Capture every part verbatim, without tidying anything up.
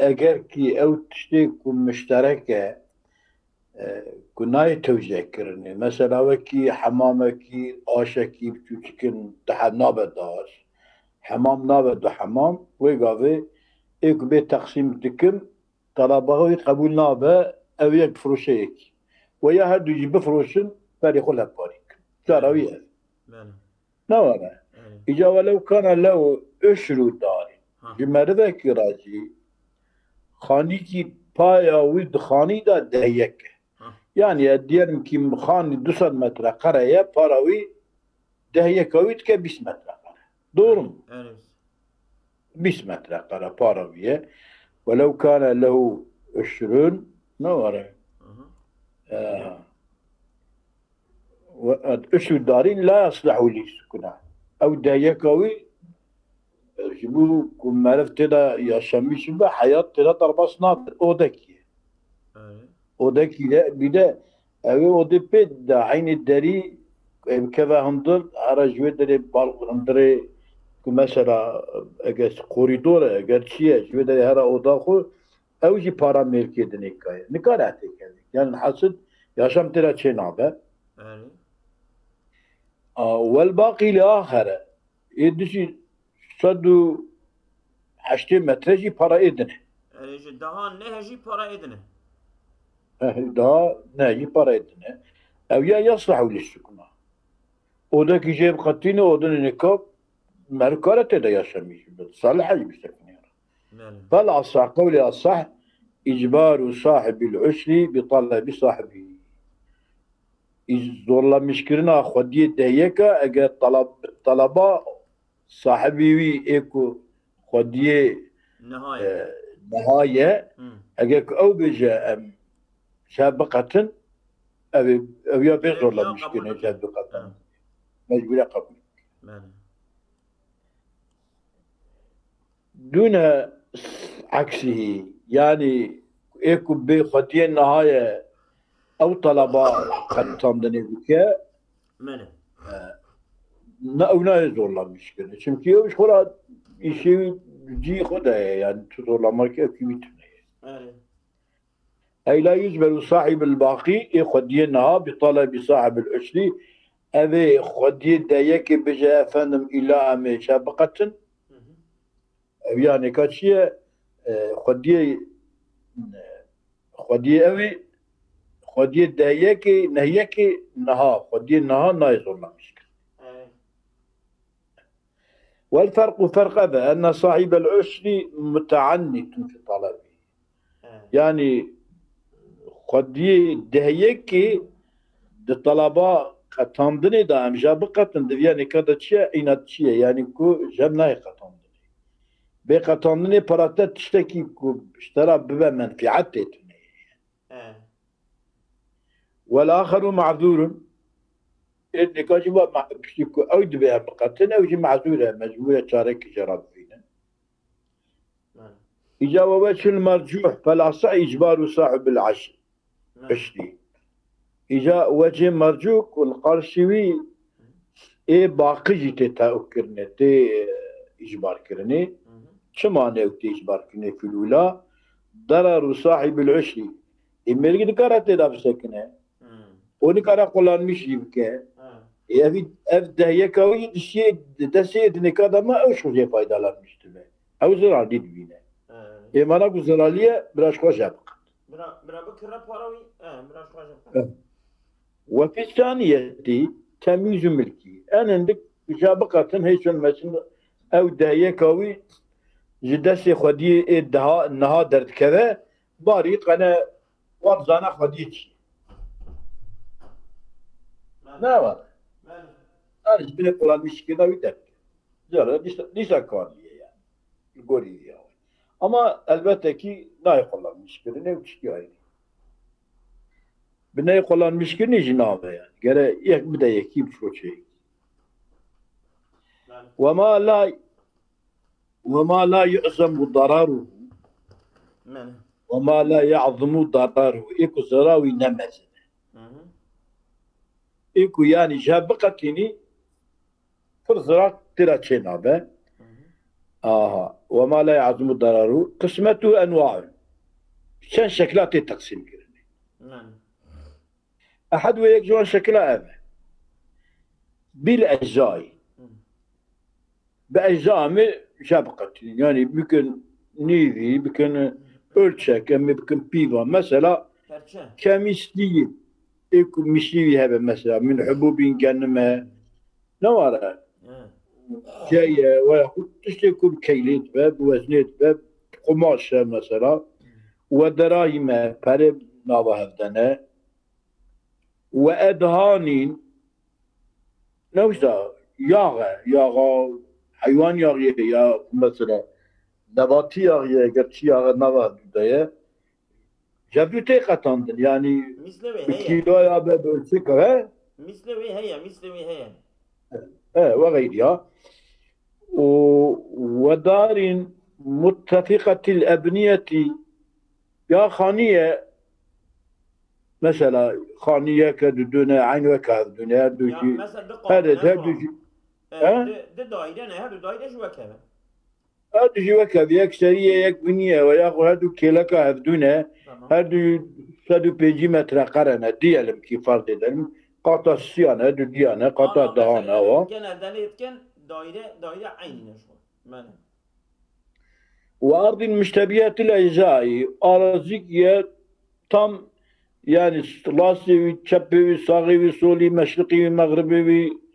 eger kî ew tiştê ku mişterek e, e, ku nayê tewzî kirinê, mesela wekî hemamekî, aşekî biçûçik in, dihe nabe du aş, hemam nabe du hemam, wê gavê ê ku bê teqsîm dikim, talabaxa wî qebûl nabe, ew yek firoşe yekî. We ya her du jî bifiroşin, perê xwe lepparî kin. Cara wî ev. Belê. Ne were. Belê. Îca welew kana lehu uşru darî. Ha. Ji merivekî re jî xanîkî paya wî di xanî de deh yek e. Ha. Yani, e, diyelim ki xanî du sed metre kare ye, para wî deh yeka wî dike bîst metre kare. Doğru mu? Evet. Bîst metre kare para wî ye. Welew kana lehu uşrun, ne were. Hı hı. E, Ve uşru darî la yaslihu lî sukuna. Ew deh yeka wî, ji bo ku meriv tê de yaşamîş bibe, heyat tê de derbas nabe. Odekî ye. Evet. Odekî de, bir de ew ê odê pê de eynî derî, ev keve hundir, here ji wê derê bal hundirê ku mesela eger korîdor e, eger çi ye, ji wê derê here oda xwe, ew jî para mêrkê dinê kaye. Nikare têkeve. Yani hasil yaşam tê de çê nabe. Erê. A, wel baqî li axere. Ê dişî sed û heştê metre jî para ê dine. Erê, ji daha neh jî para ê dine. Eh, daha ne jî para ê dine. Ew ya yaslah lî sukuna. Odekî jê biqetîne, odinê nika merkare tê de yaşamîş bibe. Salih jî bisekinê. Belê. Fel asah, qewlê asah, îcbaru sahibil usri bi talabi sahibi. Î-, zorlamişkirina xwediyê deh yeka, eger talab-, talaba sahibî wî ê ku xwediyê, Niha ye. E, niha ye, Hmm. eger ku ew bêje, em şev biqetin, ev ê, ev ya bê Ev ya zorlamişkirine qebûl şev biqetin. Ha. Mecbûre qebûl. Belê. Dûne eksihî, yanî ê ku bê xwediyê niha ye, ew talaba qetandinê bike, Mene. e, ne, ew nayê zorlamişkirin. Çimkî ew ji xwe re îşê wî cî xwe de ye, yani tu zorlamakî ew kî wî tune ye. Erê. Ey la yucberu sahibul baqî, ê xwediyê niha bi talebî sahibul uşrî, ev ê xwediyê deh yekê bêje, efendim, îla em ê şev biqetin. Hı hı. Ev ya nêka çi ye? E, xwediyê, e, xwediyê ew ê, xwediyê deh yekê, neh yekê niha, xwediyê niha nayê zorlamişkirin. Evet. Wel ferqu, ferq ev e, enne sahibel usri muteannitun fi talabi. He. Yani xwediyê deh yekê di talaba qetandinê de em ja biqetin, di viya nêka de çi ye, îna çi ye? Yani ku jem nayê qetandinê. Bê qetandinê para te tiştekî ku ji te re bibe menfîet tê tune ye. He. Wel axeru ma'zurun. Ê nêka jî va ma-, piştî ku ew divê em biqetin, ew jî ma'zur e, mecbûr e çarekî jê re bibînin. Belê. Îca we weçil mercuh, fel asah îcbaru sahibil aş-, Belê. Piştî. Îca wecê mercuh ku li qarşî wî ê baqî jî tê teqûkirinê, tê, e, îcbarkirinê. Hı hı. Çima ne ew tê îcbarkirinê fil ula? Deraru sahibil usri. Ê mêrgî dikare tê de bisekine. Hmm. O nikare qulanmiş jî bike. Ha. Ê ev, ev deh yeka wî dişiyê destê dinêka de ma ew şûjê faydalanmiş dibe. Ew zirarî dibîne. Ha. Ê mana ku zirarî ye, bira ji xwe je biqet. Bira, bira bikire para wî, e, bira ji xwe je biqet. E. Ve fî saniyetî temîzu milkî. En hindik ja biqetin hê çûn meçin ew deh yeka wî ji destê xwediyê ê daha, niha derdikeve, barî qene wan zana xwediyê çi ye. Ne var. Her ji binê qulanmişkirina wî derdikeve. Cara dîsa, dîsa kar diye yani. Li gorî diye. Ama elbette ki nayê qulanmişkirinê û tiştî ayrî. Bi neyê qulanmişkirinê jî nabe yani. Gere yek bide yekî, firoçe yekî. Belê. Ve ma la, ve ma la yu'zemu dararuhu. Belê. Ve ma la ya'zumu dararuhu. Ê ku zira wî ne mezin e. Hı hı. Ê ku yani je biqetînî, pir zirar tê re çê nabe. Hı hı. Aha. Ve ma la ya'zumu dararu. Qismetu enwa'un. Çend şekla tê teqsîm kirinê. Ehed ve yek ji wan şekila ev e. Bil ecayî. Bi ecza em ê şebqet. Yani bikin nîvî, bikin ölçek, em ê bikin pîva. Mesela kemîslî, ê ku mişîvî hebe mesela, min hububîn genime. Ne ware? Keye, veya xwe tiştê ku bi keylê dibe, bi weznê dibe, qumaş e mesela. Ve derahîme, pere nava hevdene. Ve edhanîn, ne wisa, yax e, yaxa heywan yax ye, ya mesela nebatî yax ye, eger çi yax e nava hevdû de ye. Jevdû tê qetandin, yani Mîslê wê bi heye. Kîloya be, bi ölçek, he? Mîslê wê heye, mîslê wê heye. E, ve geyriya. Û ve darîn muttefiqetil ebniyetî, ya xaniye, mesela xaniyeke didune, eyn weke hevdune, her du Ya, jî, mesela du her, qat, her ne du jî, E, he? Di, di daîre ne, her du daîre ji wek heve. Her du jî wek hev, yek serî ye, yek binî ye, ve yaxu her du kêleka hevdû ne, Tamam. Her du sed û pêncî metre qere ne, diyelim ki, farz edelim, qata siya ne, du diya ne, qata Ana, daha ne, mesela, wa. Genelde lê dikin daîre, daîre eynî ne ji xwe. Belê. Ve ardîn muştebihetil eczaî, arazîk ye tam, yani rastê wî, çepê wî, saxê wî, solî, meşriqî wî, mexribê wî,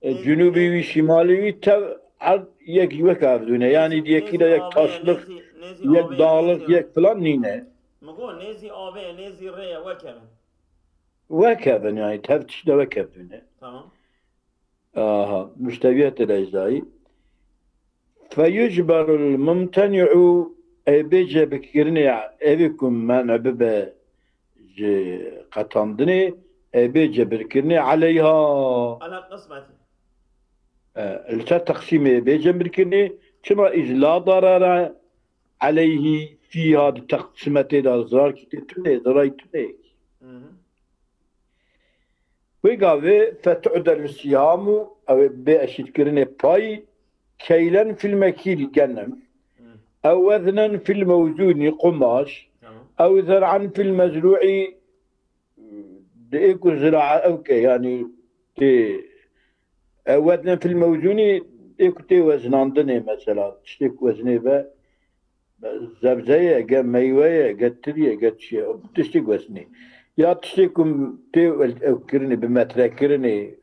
E, cunûbî wî, şimalî wî tev erd yek ji wek hevdû ne. Yanî yekî de yek taşlix, yek dağlix, yek filan nîne. Min got nêzî avê ye, nêzî rê ye, wek hev in. Wek hev in, yanî tev tişt de wek hevdû ne. Tamam. Aha, muşteviyetê de ecdayî. Feyucberul mumteni'u, ê bê cebirkirinê, evê ku men'e bibe ji qetandinê, ê bê cebirkirinê aleyha. Ala qismetî. E, li ser teqsîmê bê cebirkirinê, çima îz la darara aleyhî fîha, di teqsimetê de zirarkî tê tune, zirayî tune. Hı hı. Wê gavê fetu'del sihamu, ew ê bê eşîtkirinê pay, keylen fil mekîl genim, ew weznen fil mewzûnî qumaş, ew zer'an fil mezrû'î, di ê ku zira'a ew ke, yanî tê, ew weznen fil mewzûnî, ê ku tê weznandinê mesela, tiştê ku weznê be, Zebze ye, ge meywe ye, ge tir ye, ge çi ye, tiştî guesnê. Ya tiştê ku tê ew kirinê, bi metre kirinê,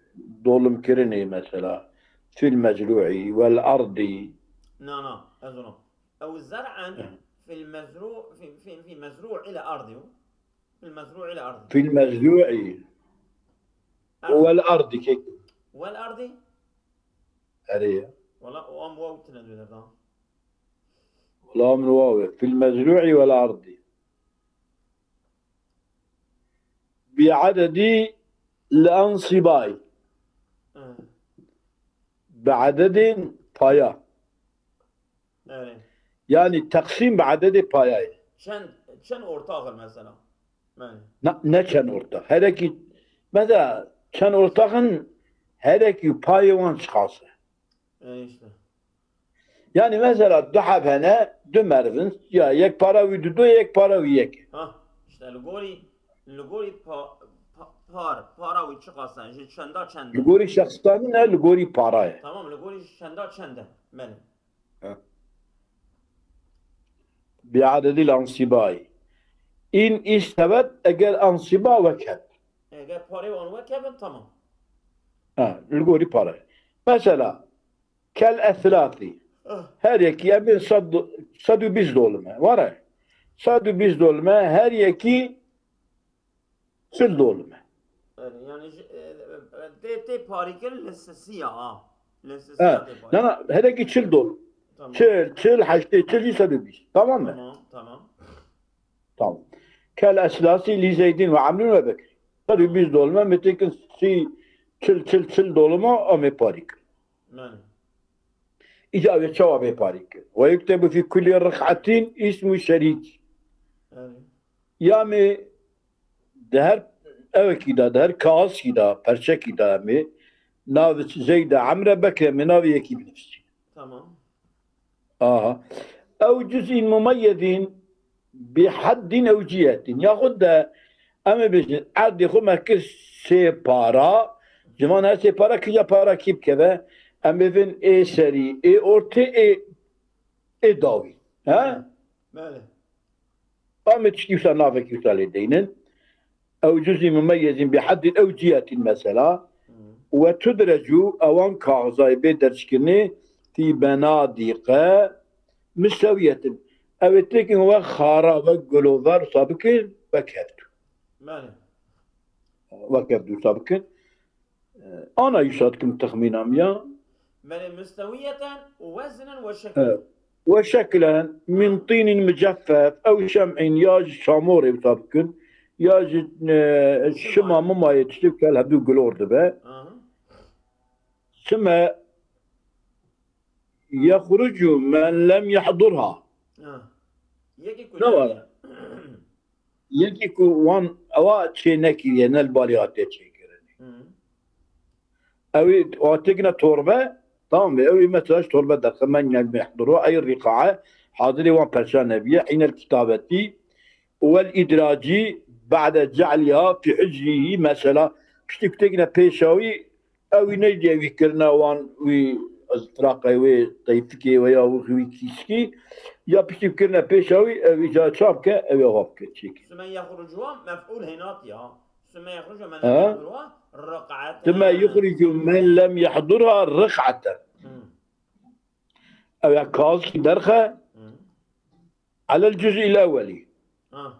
dolim kirinê mesela. Fil mezru'i, vel ardi. Na, na, ez ona. Ew zer'en fil mezru, fi, fi, fi mezru'i le ardi. Fil mezru'i le ardi. Fil mezru'i. Ard. Vel ardi kek. Vel ardi? Erê ye. Wala o am waw tine döner da. Wala min waw e. Fil mezru'i vel ardi. Bi adedi li ansibay. Hı. Bi adedin paya. Evet. Yani taksim bi adedi paya ye. Çend, çend ortaxin mesela? Yani. Ne, ne çend ortax? Herekî, mesela çend ortaxin, herekî payê wan çiqas e. E, işte. Yani mesela du heb hene, du mervin, ya yek para wî dudu, yek para wî yek. Ha, işte li gorî, li gorî pa, pa, par, para wî çiqas e, ji çenda çend e. Li gorî şexstanî ne, li gorî para ye. Tamam, li gorî çenda çend e. Belê. Ha. Bi adedî ansîbayî. În îstewet, eger ansîba wek heb. Eger parê wan wek hebin, tamam. Ha, li gorî parayê. Mesela, kel eslasî. Ah. Her yekî em bên sed, sed û bîst dolime. Were. Sed û bîst dolime, her yekî çil dolime. Yani, yani, e, e, tê, tê parî kirin li sisiya, ha. Li sisiya tê parî. Na, na, her yekî çil dolim. Tamam. Çil, çil, heştê, çil, sed û bîst. Tamam mı? Tamam, tamam. Tamam. Kel eslasî li Zeydin ve Amrun ve Bekir. Sed û bîst dolime, mitekin sî çil, çil, çil dolime, amê parî kir. Yani. Îca ve çawa bê parî kir. Ve yuktebu fî kulli rik'atin ismu şerîk. Yani. Ya me di her evekî de, di her kaskî de, perçekî de em ê navê Zeyd e, Emre, Bekir em ê navê yekî binivîsî. Tamam. Aha. Ew cuz'în mumeyyezîn bi heddîn ew cihetin. Yaxud de em ê bêjin erdê xwe me kir sê para, ji van her sê para kîja para kî bikeve, em bêvin ê serî, ê ortê, ê, ê dawî. He? Belê. Em ê tiştî wisa navekî wisa lê deynin. Ew cuz'î mumeyyezîn bi heddîn ew cihetin mesela. Hı. Ve tudrecu ewan kaxizayê bê derçkirinê fî benadîqe mistewiyetin. Ew ê têkin we xara, we gulover wisa bikin, wek hevdû. Belê. Wek hevdû wisa bikin. Ana wisa dikim texmîna min ya. Belê, mustewiyeten û weznen we şeklen. Evet. Ve şeklen min tînin muceffef ew şem'in, ya ji çamorê wisa bikin, ya ji, e, şima mimayê tiştê kel hevdû gulor dibe. Aha. Sime yexrucu men lem yehdurha. Ha. Yekî ku ne were? Yekî ku wan ewa çê nekiriye, ne li balê hatiye çêkirinê. Hı. Ew ê, ewa têkine torbe, tamam be, ew ê mesela ji torbe derxe, men lem yehdurha, ey rîqae, hadirê wan perça nebiye, hînel kitabetî, wel îdracî, ba'de ce'liha fî hicrîhî, mesela, piştî ku têkine pêşa wî, ew wî neydiye wî kirine wan, wî, ez firaqê wê, teyfikê wê ya wî, wî kîskî, ya piştî kirine pêşa wî, ew îca çap ke, ew ê hap ke, çêke. Süme yexrucuha mef'ul hênat ya. Süme yexrucuha men Ha? yexrucuha raq'eten. Süme yuxricu men lem yehdurha rık'eten. Hı. Ew ya kazkî derxe, Hı. Alel cuz'il ewwelî. Ha.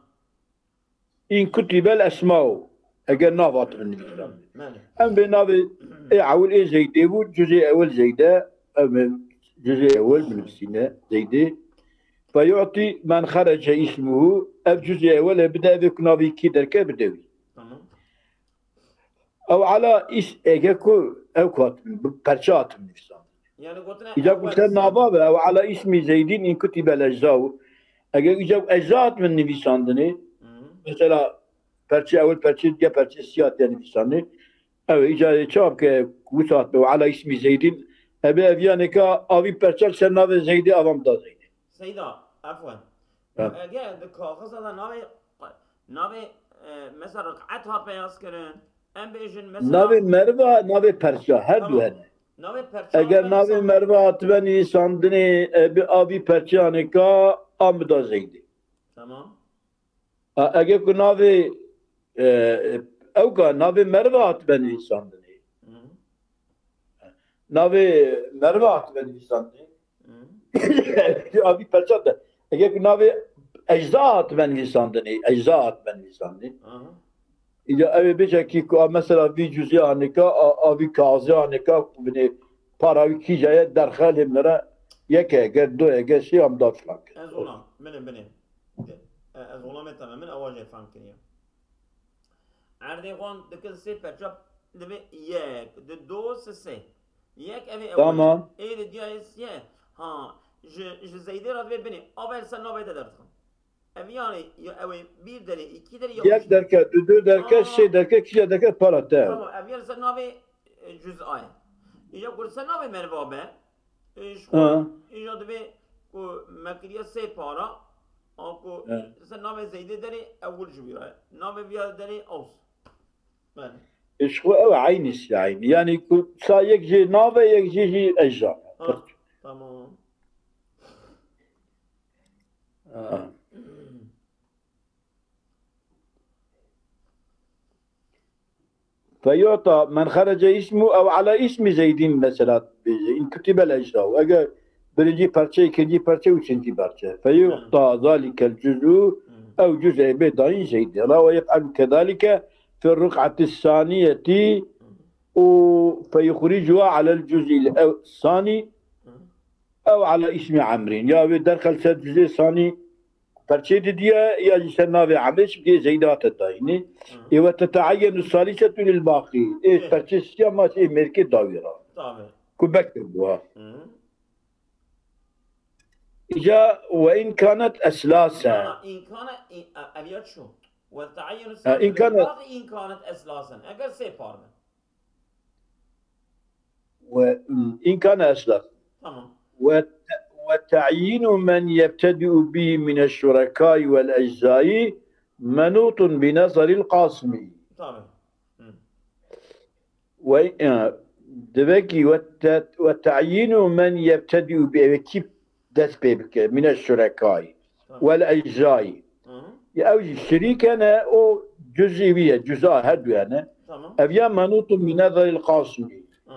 În kutibel esmau. Eger nav hatibin nivîsan. Belê. Em vê navê ê ewil ê Zeydê bû, cuzê ewil Zeyde, em ê cuzê ewil binivîsîne Zeydê. Fe yu'tî men xerece ismuhu, ev cuzê ewil ê bide, evê ku navê kî derke bide wî. Tamam. Ew ala is-, ege ku ew ku hatin, bi perçe hatin nivîsandin. Yani gotine Îca ku ewwel ser nava be, ew ala ismi Zeydîn in kutibe el eczahu. Ege îca ku ecza hatin nivîsandinê, Hı. mesela perçe ewil, perçe diye, perçe siyah diye nivîsandinê. Ew îca çav ke wisa hatbe, ew ala ismi Zeydîn. Ebe ev yanê ka avî perçe li ser navê Zeydê avam da Zeydê. Seyda, efwen. Ha. Eger di kaxiza de navê, navê, e, mesela rik'et hat peyaz kirin, em bêjin mesela Navê meriva, navê perça, her du Tamam. hene. Navê perça Eger navê nivîsandin. meriva hatibe nivîsandinê, e, bi avî perçeyanê ka am bida Zeydê. Tamam. A, eger ku navê, e, ew ka navê meriva hatibe nivîsandinê. Hı. Navê meriva hatibe nivîsandinê. Hı. Avî perça de. Eger ku navê ecza hatibe nivîsandinê, ecza hatibe nivîsandinê. Aha. Îca ew ê bêje kî ku a mesela vî cuzî anîka, a, a vî kazî anîka, ku binê para wî kîja ye derxe lê min re yek e, eger du e, eger sê am da filan kir. Ez olam, min ê, min ê. E, ez olamê teme, min ewa jê fehm kiriye. Erdê xwan dikin sê perça, divê yek, di do, si, sê. Yek ev ê ewil. Tamam. Ê li diya ê siyeh. Ha, ji, ji Zeydê re divê binê. Ava li ser navê te derdixin. Ev yanî ya ew ê bir derê, iki derê ya Yek derke, du, du derke, Aa. sê derke, kîja derke para te. Tamam, ev ya li ser navê, e, cüz'a ye. Îja ku li ser navê meriva be, e, ji xwe, Ha. îja divê ku me kiriye sê para, a ku Ha. li ser navê Zeydê derê ewil ji wî re ye. Navê viya derê Ews. Belê. Ji xwe ew eynî sî eynî. Yanî ku sa yek jê nave, yek jê jî ecza. Ha, tamam. Ha. Feyu'ta men xerece ismu ew ala ismi Zeydin mesela bêje. In kutibe el ecza. Eger birinci parçe, ikinci parçe, üçüncü parçe. Feyu'ta zalikel cüz'u, ew cüz'ê bê dayîn Zeydê. Ve yef'alu kezalike fi ruk'ati saniyeti û feyuxricuha alel cüz'il ew sani ew ala ismi Amrin. Ya wê derxel ser cüz'ê sani perçê didiye, ya jî ser navê Amrê, çimkî Zeydê hate dayînê. Ê ve teteayyenu salisetu lil baqî. Ê perçê siya ma ê mêrkê dawî ra. Tabii. Ku bekir bû ha. Hı. Îca ve in kanet eslasen. Na, na, in kane, in, e, ev ya çû. Ve teayyenu Ha, in salisetu lil kane- baqî in kanet eslasen. Eger sê par be. Ve, hmm, in kane eslasen. Tamam. Ve te-, وتعيين من يبتدئ به من الشركاء والأجزاء منوط بنظر القاسمي. Tabii. Hı. Ve, e, demek ki ve te-, ve ta'yinu men yebtedi'u bi, ev kî dest pê bike, mine şurekai, Tamam. vel eczai. Hı hı. Ya ew jî şirîk hene, o cüzî wî ye, cüza her du hene. Tamam. Ev ya menûtun bi nezeril qasmî. Hı.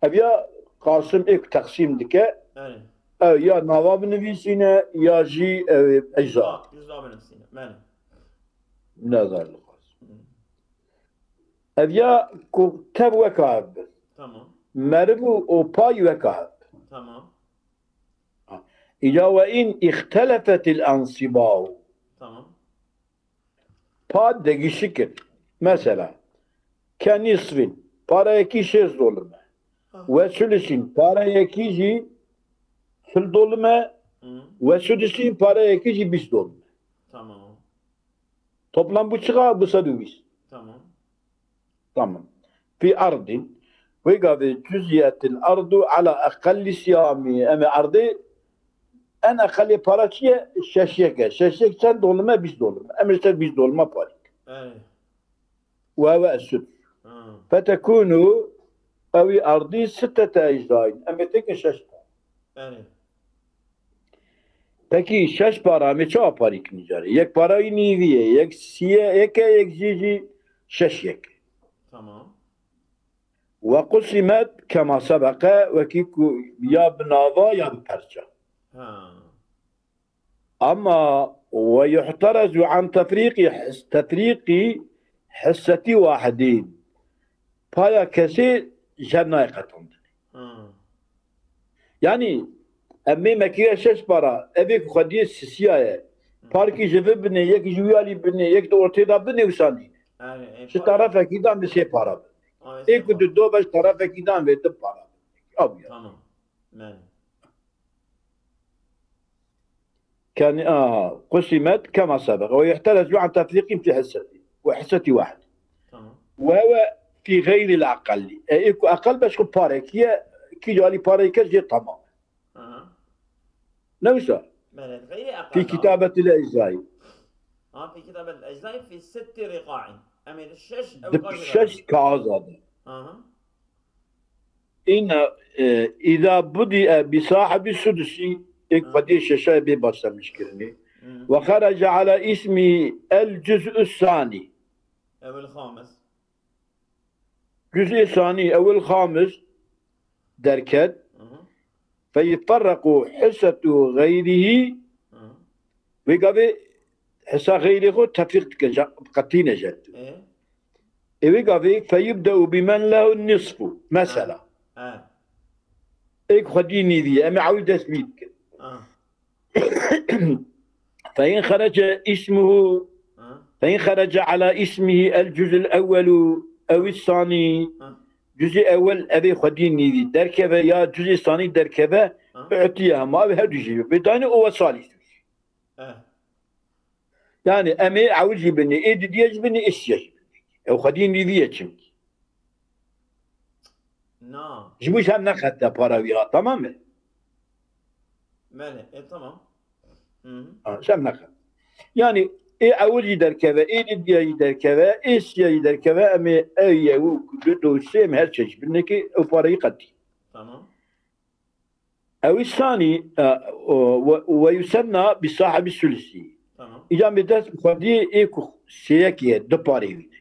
Ev ya qasim êk teqsîm dike, Yani. ew ya nava binivîsîne, ya jî ew ecza. Cüzda benim sinem. Yani. Nezeril qasmî. Ev ya ku tev weka hev bi. Tamam. Meriv û, û pay weka hev bi. Tamam. Îca ve in îxtelefetil ensibau. Tamam. Pa degişik in. Mesela, ke nisfin, pareyekî şêst dolime. Ha. Ve sulisîn, pareyekî jî sil dolime. Hı. Ve sudisîn, pareyekî jî bîst dolime. Tamam. Toplam bu çiqa? Bu sed û bîst. Tamam. Tamam. Fi ardin. Wê gavê cüziyetil ardu ala eqelli siyami. Em ê erdê en eqelê para çi ye? Şeş yek e. Şeş yek çend dolime? Bîst dolime. Em ê ser bîst dolime parîk. Yani. Ve ve esud. Hı. Fetekunu ewi erdî sittete ecdain. Em ê tekin şeş para. Yani. Pekî şeş para em ê çawa parîk nîcarê? Yek para wî nîvî ye, yek sî ye, yek e, yek jî jî şeş yek. Tamam. Ve qusimet kema sebeqe, wekî ku ya bi nava ya bi perça. Ha. Ama ve yuhterezu an tefrîqî his-, tefrîqî hisseti wahidîn. Paya kesê jer nayê qetandinê. Ha. Yanî em ê mekire şeş para, evê ku xwediyê sisiya ye. Parkî ji vi binê, yek ji wî alî binê, yek di ortê de binê wisa nîne. Yani. e, Ji para- tarafekî dan bi sê para bin. Ay, Ê ku tamam. di do be ji tarafekî dan vê di para bin. Ew ya. Tamam. Yani. Ken, aha, qusimet kema sebek. Ve yuhterezu an tefrîqîn fi hisseti. Ve hisseti wahid. Tamam. Ve ve fi xeyril aqelli. E, ê ku aqel be ji xwe parekî ye, kî alî pareyê kes jê tamam. Aha. Ne wisa? Meret gayri aqel. Fi kitabetil eczai. Ha, fi kitabetil eczai fi sitti riqa'in. Em ê şeş Di şeş kaza de. Aha. Îna, e, îza budi'e bi sahibi sudusi, êk xwediyê şeşayê bê başlamiş kirinê. Ve xerece ala ismi el cüz'ü sani. Evel khamis. Cüz'ê sani, ewil xamis derket. Hı hı. Feyiferrequ hissetu gayrihi. Hı hı. Wê gavê hisa xeyrê xwe tefrîq dike, ja-, qetîne jê. E? Ê wê gavê feyubde'u bi men lehu nisfu. Mesela. Ha. Êk xwedî nîvî, em ê ewî dest bî dikin. Ha. Fein xerece ismuhu, Ha. fein xerece ala ismihi el cüz'ül ewwelu ew sani. Ha. Cüz'ê ewwel evê xwedî nîvî derkeve ya cüz'ê sani derkeve, Ha. u'tiye hema ev her du jî. Bê dayne o ve salîs. E. Yani em ê ewil jî binê, ê didiye jî binê, ê siye jî binê. Ew xwedî nîvî ye çimkî. Na. Ji bo hem neqete para wî ha, tamam mı? Mele, e, tamam. Hı hı. Ha, hem neqet. Yani ê ewil jî derkeve, ê didiye jî derkeve, ê siye jî derkeve, em ê ew ye û du do sê em her çeşit binê ki ew parayı qetî. Tamam. Ew sani, e, o, ve, ve yusenna bi sahibi sulusi. Tamam. Îca bi dest xwedî ê ku sêyekê ye, du parê wî ne.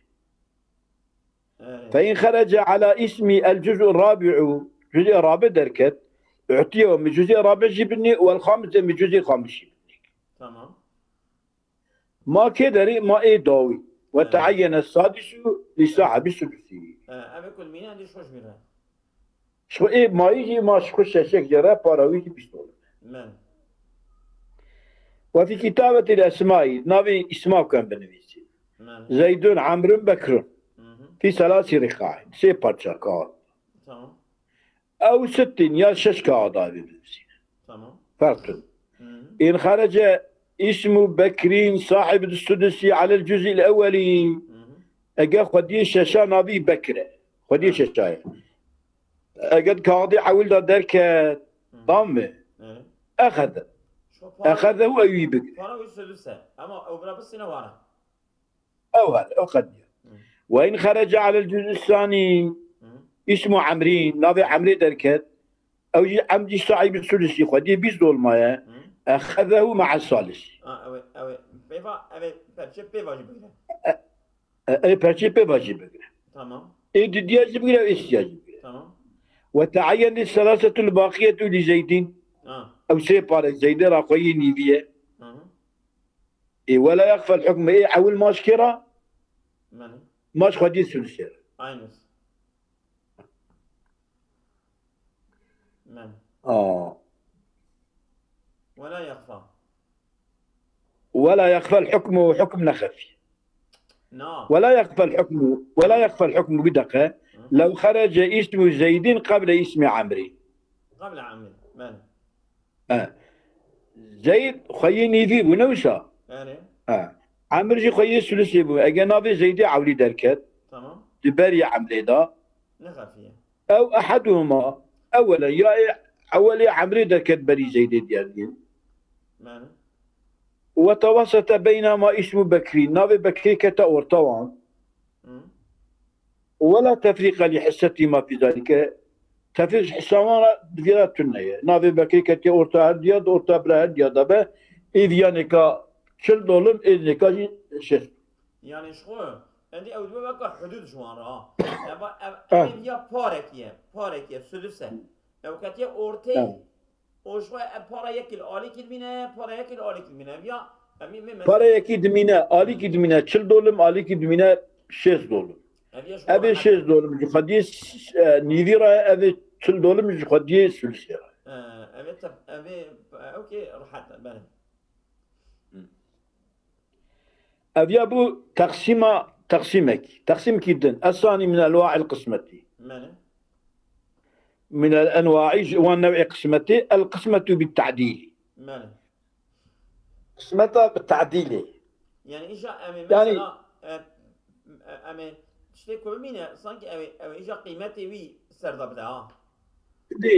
Evet. Fe in xerece ala ismi el cüz'u rabi'u, cüz'ê rabi derket, u'tiye min cüz'ê rabi jî binê, wel xamis min cüz'ê xamis jî binê. Tamam. Ma kê derî, ma ê dawî. Ve Evet. teayyene sadisu li sahibi sulusi. E, eve kulmîne di şoş mîre. Ji xwe ê mayî jî ma ji xwe şeşek jê re para wî jî bîst dolar. Men. Ve fî kitabetil esmaî, navê îsma ku em binivîsîn. Men. Zeydun, Emrun, Bekrun. Hı hı. Fî selasî rîqaîn. Sê parça kağıt. Tamam. Ew sittin ya şeş kağıda binivîsîn. Tamam. Ferqin. Hı hı. In xerece ismu Bekrin sahib sudusi alel cüz'il ewweli. Hı hı. Eger xwediyê şeşa navî Bekir e. Xwediyê Evet. şeşa ye. Eger kağıdê ewil da derket, Hı. Tamam mı? Evet. Exede. Exedehu, ew wî bigire. Para wî sudus e. Ama ew bira bisîne wara. Ew her, ew qediye. Hı. Ve in xerece alel cüz'ü sani Hı. ismu Emrî, navê Emrê derket, ew jî Emrî sahîbî sudusî xwediyê bîst dolma ye. Hı. Exedehu ma'a salisi. Ha, ew ê, ew ê. Pêva, ew ê perçê pêva jî bigire. E, e, e, perçê pêva jî bigire. Tamam. Ê didiya jî bigire, ê siya jî bigire. Tamam. Ve teayyen li selasetul baqiyetu li Zeydin. Ha. Ew sê pare Zeydê ra xweyî nîvî ye. Hı hı. Ê, wela yaxfel hukmu, ê, ewil maç kê ra? Mene. Maç xwediyê sudusê ra. Aynısı. Mene. Aa. Wela yaxfa. Wela yaxfel hukmu, hukm nexefiye. Na. Wela yaxfel hukmu, wela yaxfel hukmu, bir dakika. Hı. Lew xerece ismu Zeydin qable ismi Amri. Qable Amri. Mene. He. Zeyd xweyê nîvî bû, ne wisa? Erê. He. Emir jî xweyê sulusê bû. Ege navê Zeydê ewlî derket, Tamam. di berî Emrê de. Ne xefiye. Ew eheduhuma, ewelen, ya ê ewelê Emrê derket berî Zeydê diyar dikin. Mene. Ve tewesete beynema ismu Bekrî. Navê Bekrî kete orta wan. Hı. Wela tefrîqe li hisseti ma fî zalike. Tefrîq hissa wan ra di vî ra tune ye. Navê Bekrî ketiye orta her diya, di orta bira her diya de be. Ê viya nêka çil dolim, ê nêka jî şêst. Yani ji xwe, endî ew dibe weka hudud ji wan re ha. Eva, ev, Ha. ev ya parek ye, parek ye, sudus e. Ew ketiye ortê. Ha. O ji xwe ev para yekî li alîkî dimîne, para yekî li alîkî dimîne. Ev ya, ev ê, ê, Para yekî dimîne, alîkî dimîne çil dolim, alîkî dimîne şêst dolim. Ev ya ji Ev ê xwe şêst dolim ji xwediyê s-, e, nîvî re, ev ê çil dolim ji xwediyê sulusê re. E, ev ê tef-, ev ê, ew kê rehet e, belê. Ev ya bû teqsîma, teqsîmekî. Teqsîmkî din. Esanî min enwa'il qismetî. Mene. Min el enwa'i ji wan new'ê qismetê. El qismetu bit ta'dîlî. Mene. Qismeta bi ta'dîlê. Yani îja em ê Yani mesela, e, e, em ê tiştê ku bimîne, sanki ew ê, ew ê îja qîmetê wî ser de bide ha. Dê,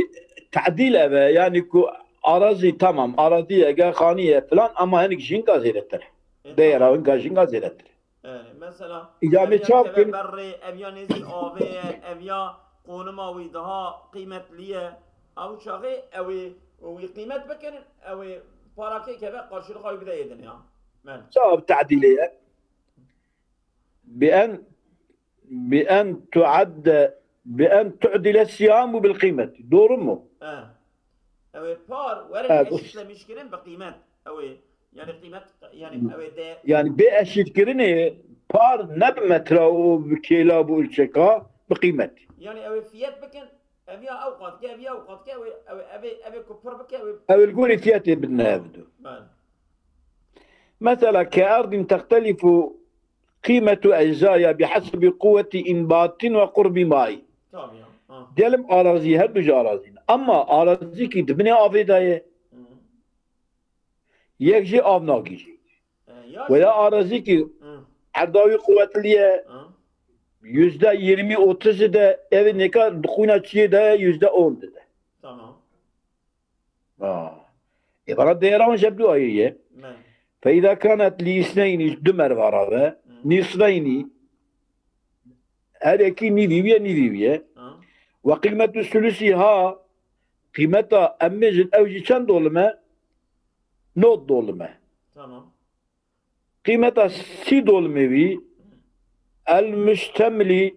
tadîl ev e, yanî ku arazî, tamam, arazî ye, gel xanî ye filan, ama hinek jî hinka zêdetir e. E, Değera tamam. hinka jî hinka zêdetir e. Yani mesela, Ya ev me ya çav keve kir. berrê, ev ya nêzî avê ye, ev ya konima wî daha qîmetlî ye. Ew çaxê ew ê wî qîmet bikin, ew ê para kê keve qarşılığa wî bide êdin ya. Men. Çav tadîlê ye. Bi en, bi en tuadde, bi en tu'dile siyamu bil qîmeti. Doğru mu? He. Ew ê par werin He, bu- eşitlemiş kirin bi qîmet. Ew ê, yani qîmet, yani ew ê de- Yani bê eşîtkirinê par ne bi metra û bi kêla, bi ulçeka, bi qîmet. Yani ew ê fiyet bikin, ev ya ew qat ke, ev ya ew qat ke, ew ê, ew ê, ev ê, ev ê ku pir bike, ew ê Ew ê li gorî fiyetê bidine ev du. Bele. Mesela ke erdin textelifu qîmetu eczaya bi hesbi quwweti înbatin ve qurbi mai. Tabii ya. Ha. Diyelim arazî, her du jî arazî ne. Ama arazîkî di binê avê de ye. Hı. Yek jî av nagihîjî. E, ya Veya jî- arazîkî Hı. erda wî quwetlî ye. Hı. Yüzde yirmi otuz de ev nêka di qûna çiyê de ye, yüzde on de. Tamam. Aa. Ê, bana değera wan jeb du ayê ye. Me. Fe îza kanet li îsneyni, du merva ra ve, Hı. nisfeyni, her yekî nîvî wî ye, nîvî wî ye. Ha. Ve qîmetu sulusiha, qîmeta em bêjin ew jî çend dolim e? Nod dolim e. Tamam. Qîmeta sî dolimê wî, el müstemli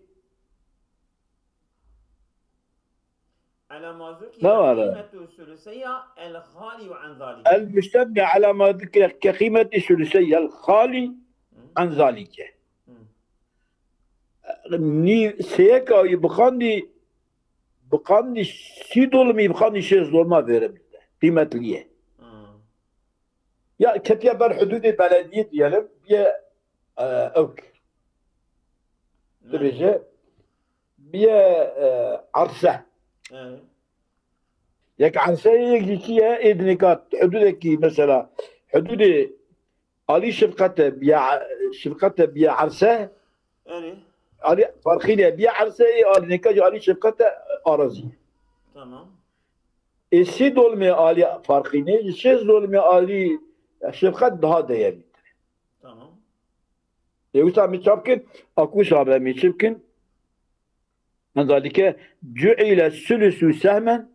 Ala ma zukira Ne var? qîmetu suluseyya el xali ve an zalike. El müstemli ala ma zukira ke qîmeti suluseyya el xali Hı. an zalike. Hı. Nî seyeka wî bixandî, bixandî sî dolimî, bixandî şêst dolma vêre bide. Qîmetliye. Hı. Ya ketiye ber hududê belediyê diyelim, biye, e, ewk. Hı. Dibêje, biye, e, arse. Hı. Yek arse, yek jî çi ye? Ê dinêka hududekî mesela, hududê alî şefqete biye, şefqete biye arse. Erê. Alî farqî ne biye arse, ê alî nêka jî alî şefqete arazî. Tamam. Ê sî dolmê alî farqînê, ji şêst dolmê alî şefqet daha değerlidir. Tamam. Ê wisa mi çap kin, a ku wisa be mi çi bikin? Mendalike, cu'ile sulusu sehmen,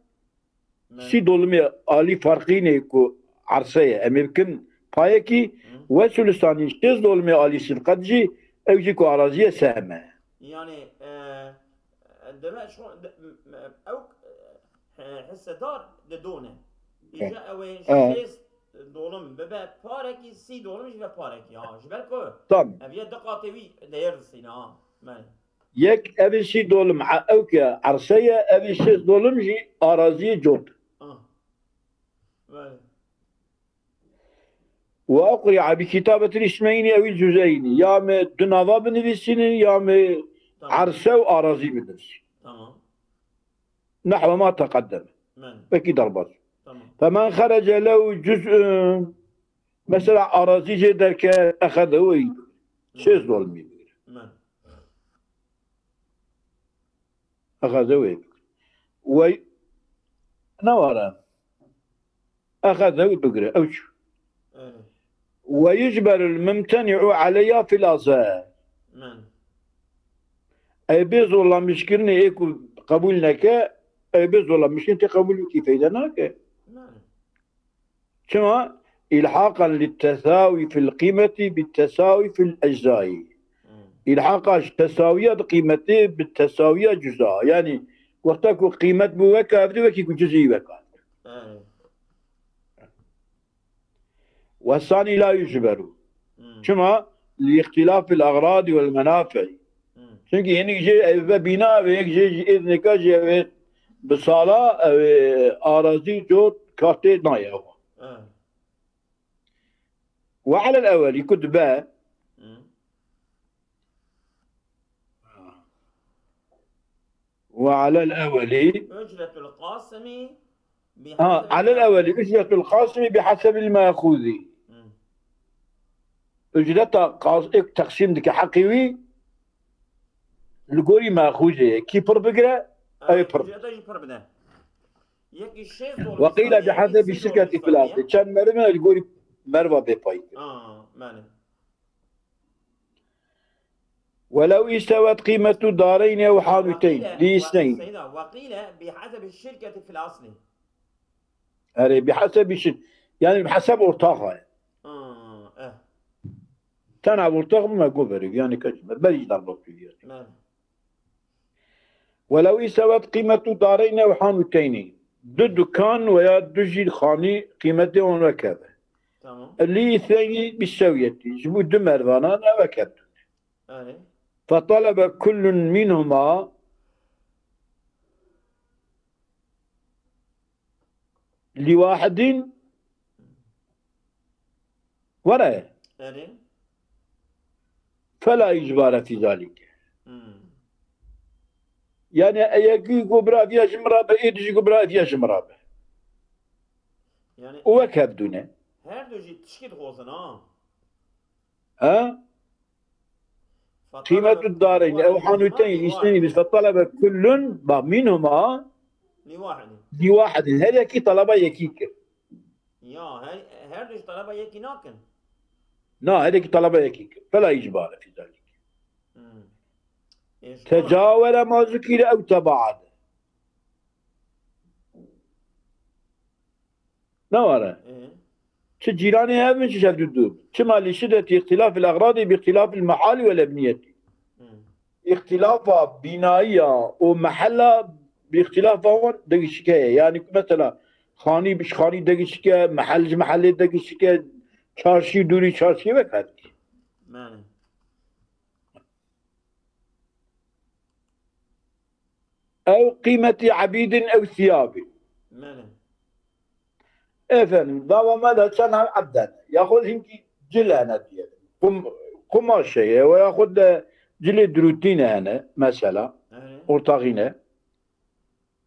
sî dolmê alî farqînê ku erse ye, em ê bikin payekî, Hı. Ve sulusanî şêst dolmê alî şefqet jî, ew jî ku araziye sehm e. Yani, e, deme şu, de, ew, e, hissedar de done. Îja ew ê şêst dolim bibe parekî, sî dolim jî be parekî, ha. Ji ber ku Tamam. Ev ye du qatê wî değer distîne, ha. Belê. Yek, ev ê sî dolim, e, ew ke erse ye, ev ê şêst dolim jî araziyê cot. Ah. Belê. Ve ukri'a bi kitabetil ismeyni ewil cüzeyni. Ya me du nava binivîsînin, ya me Tamam. Erse û arazî binivîsînin. Tamam. Nehve ma teqeddeme. Men. Wekî derbas. Tamam. Femen xerece lehu cüz'un. Mesela arazî jê derket, exezehu ey. Şêst dolmî bigire. Men. Exezehu ey. Wey ne wara. Exezehu bigire. Ew çi? Evet. Ve yucberul mumteni'u aleyha fil azhar. Men. Ê bê zorlamişkirinê ê ku qebûl neke, ê bê zorlamişkirin tê qebûl bikî feyde nake. Men. Çima? İlhaqan lit tesawi fil qîmeti bit tesawi fil eczai. Hmm. Îlhaqa ji tesawiya di qîmetê bi tesawiya cuza. Yani wexta ku qîmet bû weka evdî wekî ku cuzî weka. Hmm. Ve sanî la yucberu. Hmm. Çima? Li îxtilafil agradi vel menafi'i. Hmm. Çünkü hinek jê ev ve bîna ve yek jê jî êdneka jî ev ê bi sala ev ê arazî cot kartê nayê ew. Hmm. Ve alel ewelî ku dibe. Hmm. Ve alel ewelî. Ücretul qasimi bi Ha, hasebil alel ewelî ücretul qasimi bi hasebil ma'xûzî. Hmm. Ücreta qas-, ek teqsîm dike heqî wî li gorî ma'xûzê ye. Kî pir bigire, Ha, ew pir. Ücreta jî pir bide. Yekî şêst dolar Ve qîle bi hasebi şirketi filasê. Çend meriv e li gorî merva bê pay kir. Ha, belê. Welew istewet qîmetu dareyni ew hanûteyn. Li îsneyn. Seyda, ve qîle bi hasebi şirketi fil asli. Erê, bi hasebi şir-, yani bi haseb ortaxa ye. Ha, eh. Tena ortax bime go berê, yani kaç, berî dar bak yani. Belê. Welew istewet qîmetu dareyni ew hanûteyni. Du dukan veya du jî xanî qîmetê wan wek ev e. Tamam. Li îsneynî bi sewiyetî. Ji bo du mervanan ev wek ev. Belê. Fetalebe kullun minhuma li wahidin were. Erê. Fela îcbare fî zalîk. Hmm. Yani e yekî ku bira viya ji min re be, ê dijî ku bira viya ji min re be. Yani û wek hevdû ne. Her du jî tişkî dixwazin ha. Ha? Qîmetu dareyni, ew hanûteyni, îsneynî bi fetalebe kullun, ba mînhuma Li wahidin. Li wahidin. Her yekî taleba yekî kir. Ya, her, her du jî taleba yekî nakin. Na, her yekî taleba yekî kir. Fela îcbare fî zalîk. Hmm. Tecawere ma zukîre ew tebaade. Ne were? Ee? Çi cîranê hev in, çi şev dû dû. Çima li şiddeti îxtilafil egradi bi îxtilafil mehali ve lebniyeti. Hmm. Îxtilafa bînayiya û mehela bi îxtilafa wan degişik heye. Yani mesela xanî bi xanî degişik e, mehel ji mehelê degişik e, çarşî dûrî çarşî wek hevdî. Belê. Ew qîmetî ebîdin ew siyabî. Belê. Efendim, dava me de çend ev ebd hene. Yaxud hinkî cil hene diyelim. Qum-, qumaş heye ve yaxud de cilê dirûtîne hene mesela. Belê. Ortaxîne.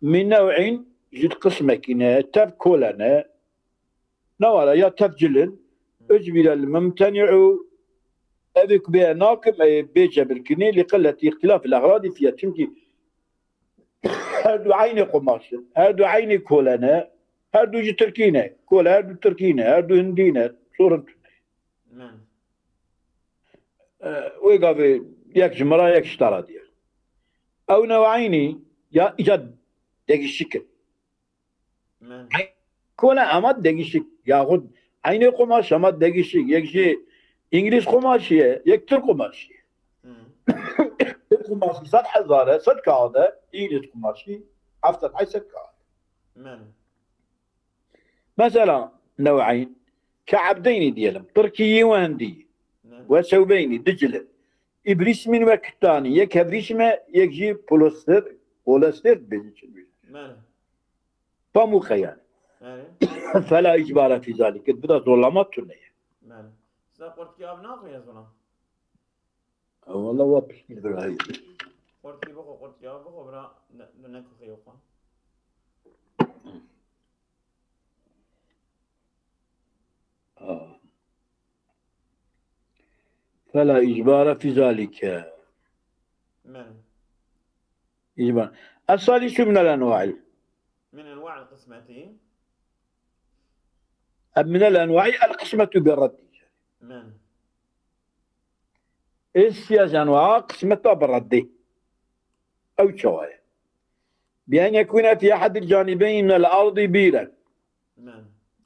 Min new'in ji qismekî ne, tev kol hene. Ne were ya tev cil in, ucbire li mumteni'u, ev ê ku bê nakim, ê bê cebirkirinê, li qilletî îxtilafil egradi fiyê. Çimkî her du eynê qumaş in, her du eynê kol hene, Her du jî Tirkî ne. Kol her du Tirkî ne. Her du Hindî ne. Sorun tune. Men. E, wê gavê yek ji min re yek ji te re diye. Ew neweynî ya îca degişik in. Men. Kole ama degişik. Yaxud eynê qumaş ama degişik. Yek jî îngilîz qumaşî ye, yek tirk qumaşî ye. Hmm. Tirk qumaşî sed hezar e, sed kağıt e, îngilîz qumaşî heft sed heyşt sed kağıt. Men. Mesela, neweyn, ke'ebdeynî diyelim, tirkî yî we hindî yî, Men. we sewbeynî, dicilin, îbrîşmîn we kittanî, yek hevrîşm e, yek jî polester, polester dibêjin çi dibêjin. Men. Pamûk e yani. Yani. Fela îcbare fî zalîk. Bira zorlama tune ye. Men. Size qurtkî av naxwe ya zona? Valla wa piştî birayî. Qurtkî bixwe, qurtkî av bixwe, bira ne, ne, ne kuxê yoxan. Aa. Fela îcbare fî zalîke. Men. Îcbar. Es-salisu minel enwa'i. Min enwa'il qismeti. Minel enwa'i el qismetu bi reddi. Men. Ê siyas enwa qismeta bi reddê. Ew çawa ye? Bi en yekûne fî ehedil canîbeyn minel ardî bîren. Men.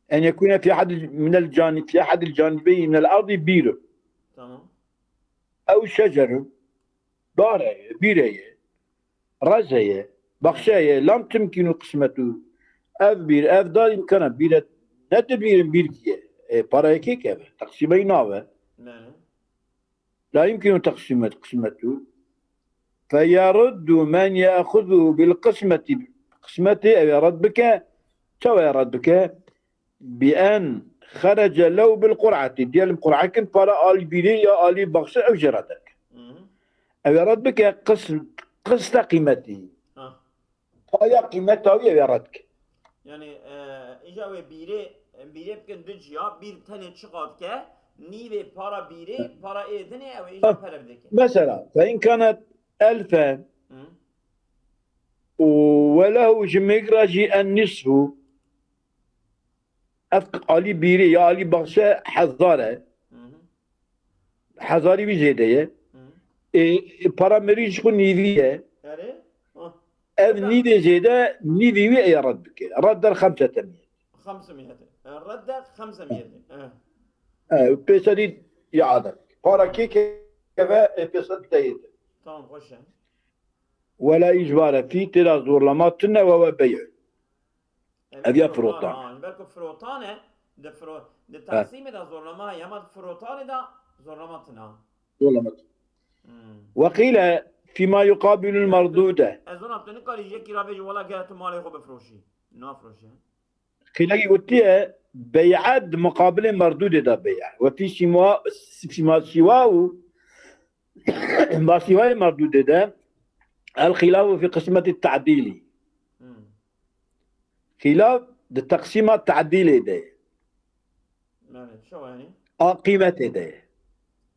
En yekûne fî ehedil minel canî, fî ehedil canîbeyn minel ardî bîrun. Tamam. Ew şecerun, dare ye, bîre ye, reze ye, baxşe ye, lam timkînu qismetu. Ev bîr, ev dar îmkana bîre, ne dibîrin bîrkî ye. E, parayekê keve, teqsîmey nave. Men. La yumkinu teqsîmet, qismetu. Feyeruddu men ye'xuzuhu bil qismeti. Qismetê ew ê red bike. Çawa ê red bike? Bi en xerece lew bil qur'ati. Diyelim qur'ekin para alî bîrê ya alî baxşe ew jê re derke. Mhm. Ew ê red bike qis-, qiste qîmetî. Ha. Paya qîmeta wî ew ê red bike. Yani, e, îca wê bîrê, bîrê bikin du ciya, bîr tenê çiqat ke, nîvê para bîrê, para ê dinê ew ê îca pere bidike. Mesela, fe in kanet elfen Hı? û we lehu ji mêk re jî en nisfu, ev alî bîrê ya alî baxşe hezar e. Hı hı. Hezarî wî zêde ye. Hı. Ê, ê, para mirî ji xwe nîvî ye. Erê? Ha. Ev nîvê zêde, nîvî wî ê red bike. Redde xemse temiyet. Xemse miyete. E, redde xemse miyete. E. E, pêserî ya adam. Para kê keve, e, pêser te yê de. Tamam, hoş yani. Wela îcbare fî têra zorlama tune we we bey'u. Ev ya firotan. Ha, belki firotan e, de firo, de teqsîmê de zorlama heye, ama firotanê de zorlama tune. Zorlama tune. Hmm. Ve qîle fîma yuqabilul merdude. Ez ona tu nikarî yekî ra vêjî wela gere tu malê xwe bifroşî. Nafroşe. Qîlekî gotiye bey'e di muqabilê merdûdê de bey'e. Ve fî sîma, fîma sîwa û ma sîwayê merdûdê de el xîlafu fî qismetî te'dîlî. Hmm. Xîlaf di teqsîma te'dîlê de ye. Yani, çawa yani? A qîmetê de ye.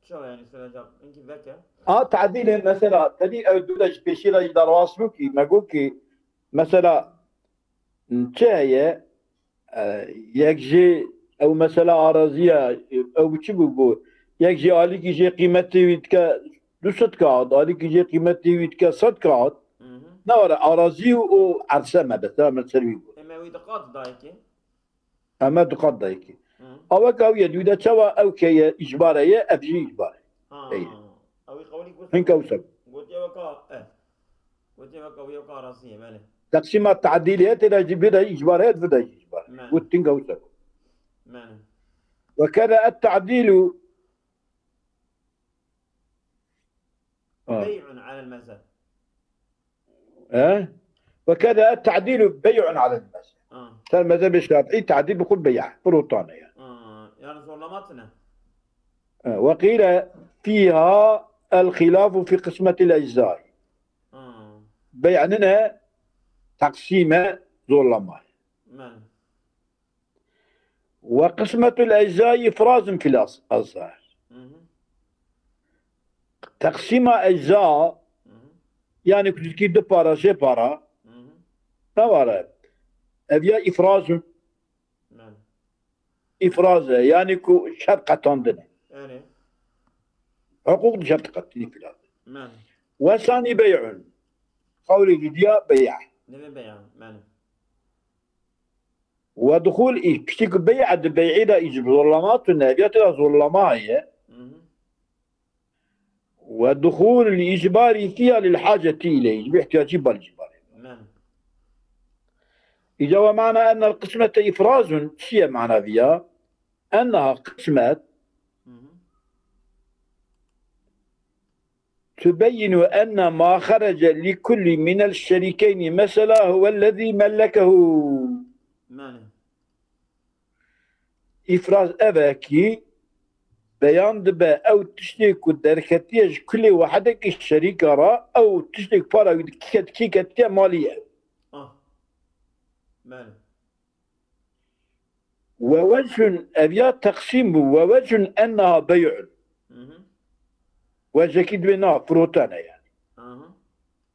Çawa yani, söyleyeceğim. Enki veke. A te'dîlê mesela, tedî ew du de ji pêşî re jî derbas bû kî, me got kî, mesela, çi heye, e, yek jê ew mesela araziya, ew çi bû got, yek jê alîkî jê qîmetê wî dike du sed kağıt, alîkî jê qîmetê wî dike sed kağıt, Hı hı. ne were arazî û erse me, mesela me ser wî got. Eme wî diqat dayke. Eme diqat dayke. Hı. Awek ew ye, dû de çawa ew ke ye, îcbare ye, ev jî îcbare. Ha. Ey. Ew qawlî got. Hinka wisa. Gotiye weka, e. Gotiye weka, wî weka araziye, bele. Teqsîma te'dîlê ye, tê de jî bide îcbare ye, vide jî îcbare. Me. Got hinka wisa. Men. Ve kere et te'dîlu. Ha. Bey'un alel mezheb. He? Ve kere et te'dîlu bey'un alel mezheb. Ha. Ser mezhebê şafîî te'dîl bi xwe bey'a. Firotane ye. Ha. Yani zorlama tune. He. Ve qîle fîha el xîlafu fî qismetil eczai. Ha. Bey'nin e teqsîme zorlama. Men. Ve qismetul eczai ifrazun fil az-, azhar. Hı hı. Teqsîma ecza, Hı hı. yani ku dikî du para, sê para, Hı hı. ne var e? Ev ya ifrazun, Belê. Îfraz e, yanî ku şert qetandin e. Erê. Hiqûq di şert qetînî filan. Belê. Wesanî bey'un. Qewlê didiya bey'a. Divê beyan. Belê. Ve duxul î piştî ku bey'a di bey'î de îc zorlama tu neviya tu de zorlama heye. Mhm. Ve duxul îcbarî fiya lil hacetî ileyh. Bi ihtiyacî bal îcbarî. Belê. Îca ve mana ennel qismete îfrazun. Çi ye mana viya? Enneha qismet Mhm. تبين أن ما خرج لكل من الشريكين مثلا هو الذي ملكه. Belê. Îfraz ev e ki beyan dibe ew tiştê ku derketiye ji kulê wahidekî şerîka re, ew tiştê ku para wî di kî ket-, kî ketiye malî ye. Ah. Belê. Ve wecun, ev ya teqsîm bû, ve wecun enneha bey'un. Mhm. Wecekî divê na firotane yani. Aha.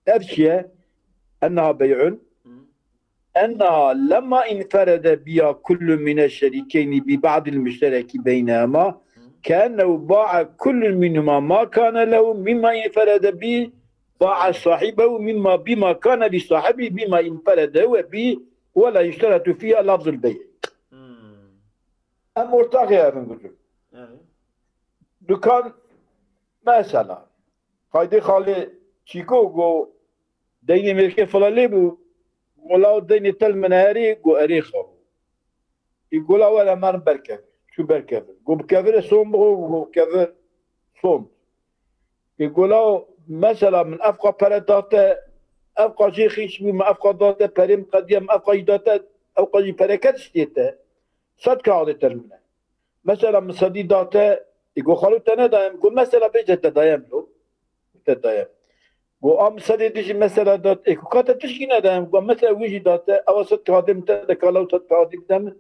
Ev çi ye? Enneha bey'un. Mhm. Enneha lemma inferede biha kullun mine şerîkeyni bi ba'dil müştereki beynehuma, Mhm. keennehu ba'a kullun minhuma ma kane lehu mimma inferede bi ba'a sahibehu mimma bima kane li sahibi bima inferede ve bi ve la yüşteretu fiha lafzul bey'i. Hmm. Em ortaxê hev in gucum. Evet. Dukan mesela. Qaydê xalê çîko go deynê mêrkê fila lê bû. Go law deynê tel min herî go erê xew. Î go la were mer ber kevir. Çû ber kevir. Go bi kevir e son bixo, go kevir son. Î go law mesela min efqa pere date, efqa jê xîş bû, min efqa date, perê min qediya, min efqa jî date, efqa jî pereket istiyete. Sed kağıdê tel min e. Mesela min sedî date, î go xalo te nedayem, go mesela bêje te dayem lo. Te dayem. Go a min sedê dijî mesela dat, ê ku ka te tişkî nedayem, go mesela wî jî date, ewa sed kağıdê min te de kala û sed kağıdê bide min.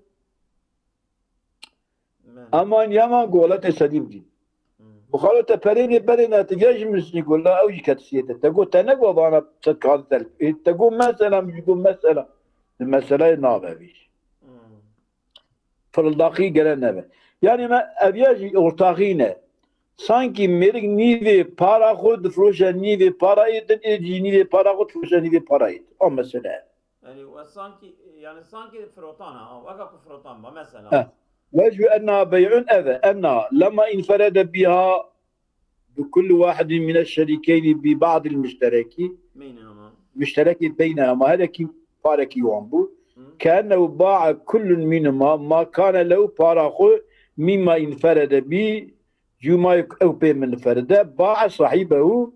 Belê. Ama niyaman go wela te sedî bidî. Hmm. Go xalo te perê nê berê ne te gel ji min sinî go la ew jî ketişiyê te. Te go te ne go vana sed kağıdê te. Ê, te go mesela min jî go mesela. Di meseleyê nabe vî. Hmm. Fırıldaqî gere nebe. Yani me eviya jî ortaxî ne. Sanki mêrik nîvê para xwe difiroşe nîvê parayê din, ê jî nîvê para xwe difiroşe nîvê parayê din. O mesele. Yani ve sanki yani sanki firotan ha. Weka ku firotan ba mesela. Heh. Ve ju enna bey'un eve. Enna lema inferede biha bi kulli wahidin mine şerikeyni bi ba'dil müştereki. Beynehuma. Müştereki beynehuma. Herekî parekî wan bû. Hı. Keennehu ba'a kullun minhuma ma kane lehu para xwe mimma inferede bi cuma ew pê minferede ba'a sahibehu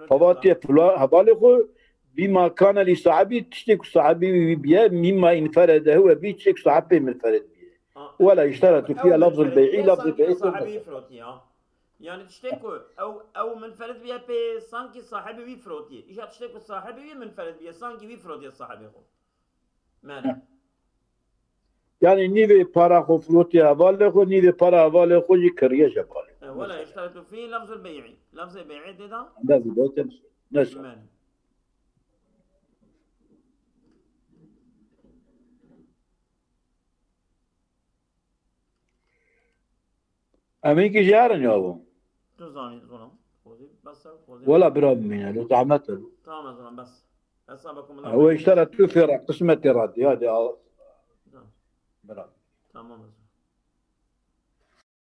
pevatiye pula hevalê xwe bima kane li sahibi tiştê ku sahibî wî biye mimma inferede huwe bi tiştê ku sahib pê minfered biye. Ha. Wela işteretu fiye lafzul bey'i lafzul bey'i. Sahibi firotiye. Yani tiştê ku ew ew minfered biye pê sanki sahibi wî firotiye. Îşa tiştê ku sahibi wî minfered biye sanki wî firotiye sahibi xwe. Mene. Yani nîvê para xwe firotiye hevalê xwe, nîvê para hevalê xwe jî kiriye ji hevalê. E, wela işteretu fî lafzul bey'i. Lafzê bey'i tê da? Lafzul bey'i tê da. Neyse. Mene. Em hinkî jî herin ya bû. Tu zanî zonam. Xwezî bes e, xwezî. Wela bira bimîne, li zahmet e. Tamam, ez zonam bes. Hesaba ku min Ew iştara tu fêra qismetê radî, hadi al. Tamam. Bira. Tamam, ez zonam.